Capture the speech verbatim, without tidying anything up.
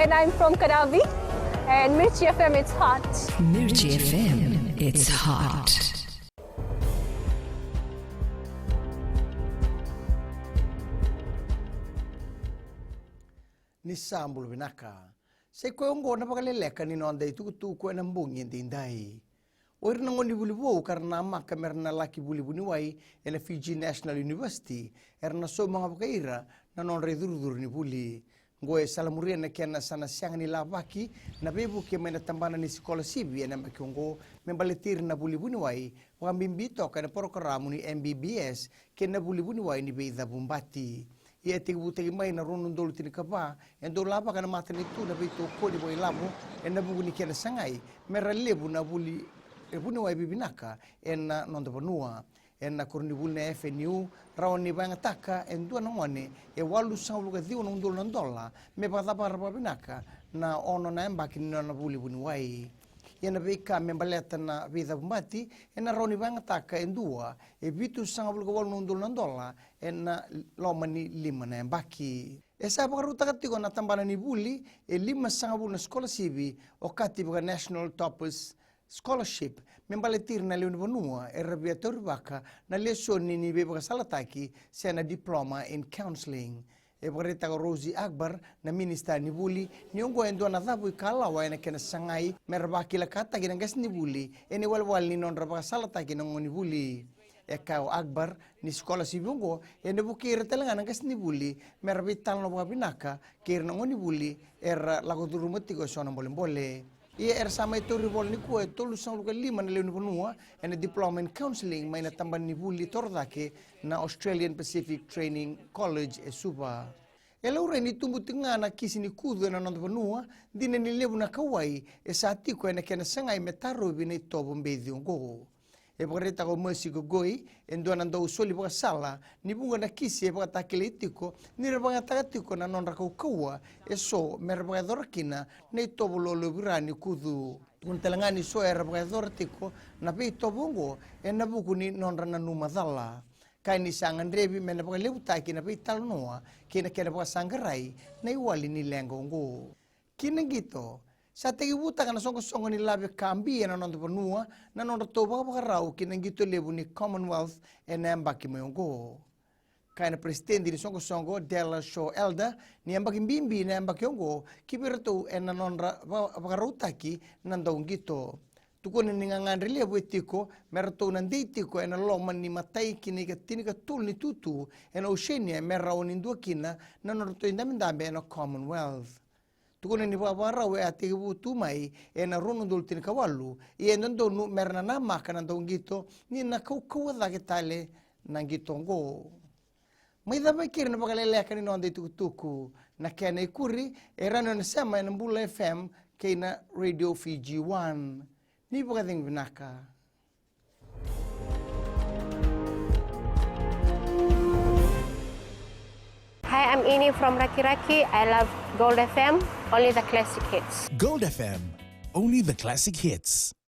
And I'm from Kadavi, and Mirchi F M, it's hot. Mirchi F M, it's hot. Ni sa bula vinaka. Sa i koya oqo na vakaleleka ni noda itukutuku ena bogi edaidai. O ira na gonevuli vou ka ra namaka me ra na laki vuli vuniwai ena Fiji National University, era na sauma ga vakai ira na nodra icurucuru ni vuli. Oqo e salamuria na kena sa na sega ni lavaki na veivuke mai na tabana ni sikolasivi ena yabaki oqo me baleti ira na vuli vuniwai, vakabibi toka ena porokaramu ni M B B S kei na vuli vuniwai ni veicavubati. Ia e tekivutaki mai na rua na udolu tinikava e dau lavaka na matanitu na veitokoni vakailavo ena vuku ni kena sagai me ra levu na vuli e vuniwai vivinaka ena noda vanua. Ena koronivuli na F N U, rawa ni vakayagataka e dua na gone e walusagavulu ka ciwa na udolu na dola me vakacavara vakavinaka na ono na yabaki ni nona vuli vuniwai. Ia na veika me baleta na veicavubati ena rawa ni vakayagataka e dua e vitusagavulu ka walu na udolu na dola ena loma ni lima na yabaki. E sa vakarautaka tiko na tabana ni vuli e limasagavulu na sikolasivi okati vaka National Toppers Scholarship me baleti ira na lewe ni vanua era via taurivaka na lesoni ni veivakasalataki se na Diploma in Counselling. E vakaraitaka o Rosy Akbar na minisita ni vuli ni oqo e dua na cavu ikalawa ena kena sagai me ra vakilakataki na qasenivuli ena iwalewale ni nodra vakasalataki na gonevuli. E kaya o Akbar ni sikolasivi oqo ena vukei ira tale ga na qasenivuli me ra veitalanoa vakavinaka kei ira na gonevuli era lako curuma tiko eso na bolebole. Ia era sa mai tauri vola nikua e tolusagavulu ka lima na lewe ni vanua ena Diploma in Counselling mai na tabana ni vuli torocake na Australian Pacific Training College e Suva. E laurai ni tubu tiko ga na kisi ni kucu ena noda vanua, dina ni levu na kauwai e sa tiko ena kena sagai me tarovi na itovo beci oqo. E vakaraitaka o Mercy Gogoi, e dua na dau soli vakasala, ni vuqa na kisi e vakatakilai tiko ni ra vakayagataka tiko na nodra kaukauwa eso me ra vakayacora kina na itovo lolovira ni kucu. Tukuna tale ga ni so era vakayacora tiko na veitovo oqo ena vuku ni nodra nanuma cala. Kaya ni sa gadrevi me na vakalevutaki na veitalanoa kei na kena vakasaqarai na iwali ni leqa oqo. Ki na qito, sa tekivutaka na soqosoqo ni lave ka bi ena noda vanua na nodratou vakavakarau ki na qito levu ni Commonwealth ena yabaki mai oqo. Kaya na peresitedi ni soqosoqo Della Shaw Elder ni yabaki bibi na yabaki oqo ki vei iratou ena nodra va- vakarautaki na dauqito. Tukuna ni gagadre levu e tiko me ratou na dei tiko ena loma ni matai ki na ikatinikatolu ni tutu ena Oceania me rawa ni dua kina na nodratou idabedabe ena Commonwealth. Tukuna ni vakavakarau e a tekivu tu mai ena rua na udolu tinikawalu, ia e dodonu me ra na namaka na dauqito ni na kaukauwa cake tale na qito oqo. Mai cava e keri na vakaleleka ni noda itukutuku, na kena ikuri e rawa ni o na sema ena Bula F M kei na Radio Fiji One. Ni vakacegu vinaka. Hi, I'm Ini from Rakiraki. I love Gold F M, only the classic hits. Gold F M, only the classic hits.